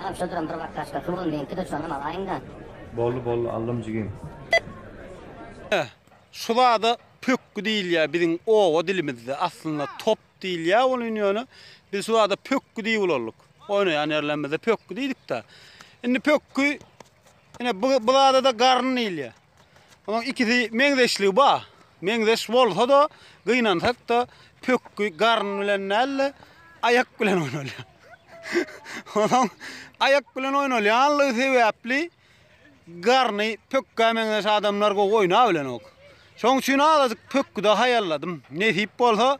Agam şoduram bir baklaşka suwam meňkide şonam alaýyňda. Boldy boldy aldym jigim. Şu zada pökgi diýilýär biziň oba dilimizde. Aslynda top diýilýär welin ýöne biz şu zada pökgi diýip ulaldyk. Oýnaýan ýerlerimizde pökgi diýdik-de. Indi pökgi ine bu, bu zada-da garyn diýilýär. Onuň ikisi meňzeşligi bar. Meňzeş bolsa-da, gynansak-da, pökgi garyn bilen däl-de, aýak bilen oýnalýar. Onuň aýak bilen oýnalýanlygy sebäpli garny pökgä meňzeş adamlar gowy oýnabilenok. Şonuň üçin azajyk pökgüde haýalladym. Nesip bolsa,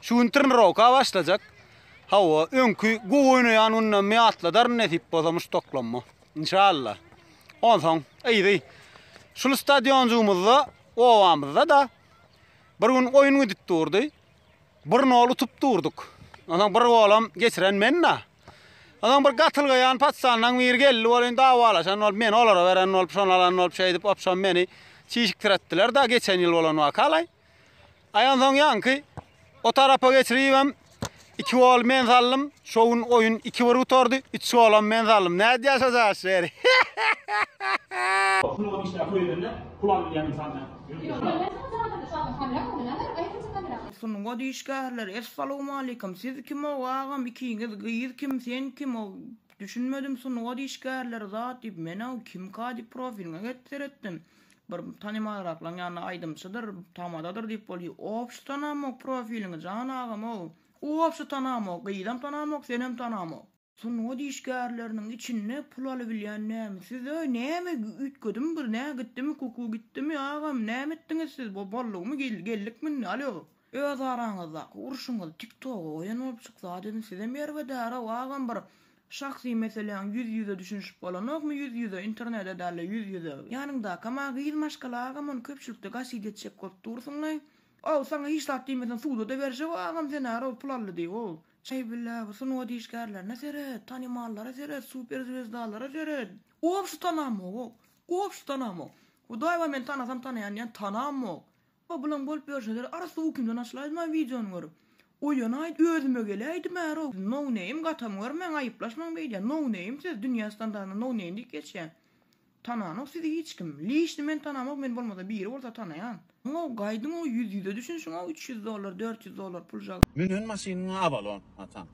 şu gün trenirowka başlajak. Hawa, öňki gowy oýnaýan günlerimi ýatladaryn nesip bolsa muşdaklamma. Inşallah. Onsoň yzy şul stadionjygymyzda obamyzda-da bir gün oýun gidip durdy. Bir nol utup durduk. Onsoň bir golam geçiren men-de. Onsoň bir gatylgaýan paçanlaň biri geldi welin dawalaşan bolup meni olara beren bolup şony alan bolup şeýdip obşam meni çişikdiretdiler-da geçen ýyl bolan wakalaý. Aý onsoň ýaňky o tarapa geçiribem iki gol men saldym. Şo gün oýun 2-1 gutardy. 3 golam men saldym. Nädýär şo jaşeri? Sungat işläp köýdende pul alynýan ynsan däl. Sungat işgärleri essalowmalikim siz kimow agam ikiňiz gyz kim sen kimow düşünmedim sungat işgärleri zat diýip menaw kimka diýip profiliňe gelip seretdim bir tanymalraklaň ýanynda aýdymçydyr tamadadyr diýip bolýa obşy tanamok profiliňi jan agamow obşy tanamok gyzam tanamok senem tanamok. Sungat işgärleriniň içinde pul alybilýän näme siz-ä näme üýtgedimi bir nä gitdimi kuku gitdimi agam näme etdiňiz siz bo boldugymy geldik mindi alo. Öz araňyzdaky urşuňyzy tik toga goýan bolup çyksa dedim sizem erbedärow agam bir şahsy meseläň ýüz ýüze düşünişip bolanokmy ýüz ýüze internede dälde ýüz ýüze ýanyňdakam a gyz maşgala agam ony köpçülikde gasid etjek bolup dursuňlaý ow saňa hiç zat diýmesen sudada berjegow agam senärow pul aldy diýip ow. Çeý bile bu sungat işgärlerine seret, tanymallara seret, super zwezdalara seret. Obşy tanamok. Obşy tanamok. Hudaý bar men tanasam tanaýan diýen tanamok. O bulaň bolup ýörşüne seret arassa ukymdan açylaýdym a wideony görüp. Oýanaýt özüme geläýdim ärow. No name gatam görmäň aýyplaşmaň beýdýän no name siz dünýä standartynda no name diýip geçýän. Tananok sizi hiç kim. Liçni men tanamok men bolmasa biri bolsa tanaýan. Ow gaýdyň ow ýüz ýüze düşünşiň ow 300 dollar 400 dollar pulja. Münen maşynyňa Avalon atam.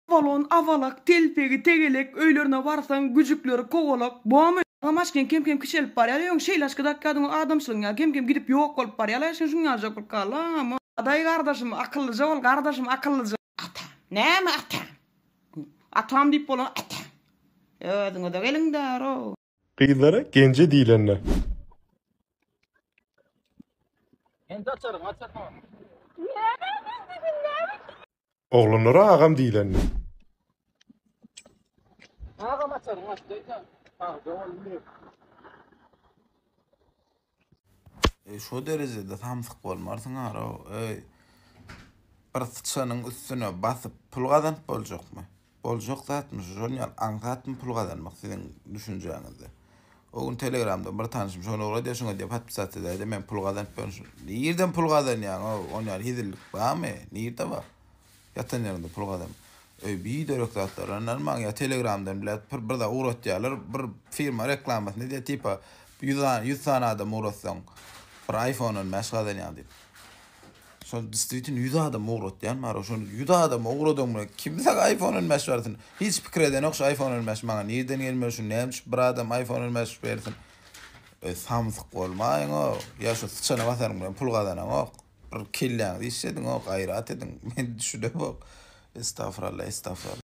Avalon avalak telpegi tegelek öýlerine barsaň güjükleri kowalak bomy. Agam aşkyň kem kem kiçelip barýar öň şeýle aşky dakýadyň adamçylygyň ýaly kem kem gidip ýok bolup barýar aşkyň şuň ýalyjak bolup galdy agam. Adaý gardaşym akyllyja bol gardaşym akyllyja. Atam. Näme atam? Atam diýip bolan atam. Özüňize geliň däro. Gyzlara genje diýlende. Oglanlara agam diýlende. Eý şo derejede samsyk bolmarsyň arow eý bir syçanyň üstüne basyp pul gazanyp boljakmy boljak zatmy şu şon ýaly aňsatmy pul gazanmak siziň düşünjäňizde o gün telegramda bir tanşym şony ugradýar şuňa diýýär podpisat edäýdä men pul gazanyp ýörün şu nirden pul gazanýaň ow on ýaly hezillik barmy nirde bar Ýatan ýeriňde pul gazan. Öý biderek zatlara ynanmaň ýa telegramdan bilet bir bir zat ugratýarlar bir firma reklamasyny edýär tipa 100 sany 100 sany adam ugratsaň bir iPhone 15 gazanýaň diýip. Şol diswitn 100 adam ugratýan bar şony 100 adam ugradan bilen kim saňa iPhone 15 bersin? Hiç pikir edenok şu iPhone 15 maňa nirden gelmeli şu näme üçin bir adam iPhone 15 bersin? Öý samsyk bolmaýyň o ýa şu syçana basaryň bilen pul gazanaňok. Bir kelläňizi işlediň o gaýrat ediň. Men düşünemok. Estagfurallah, estagfurallah.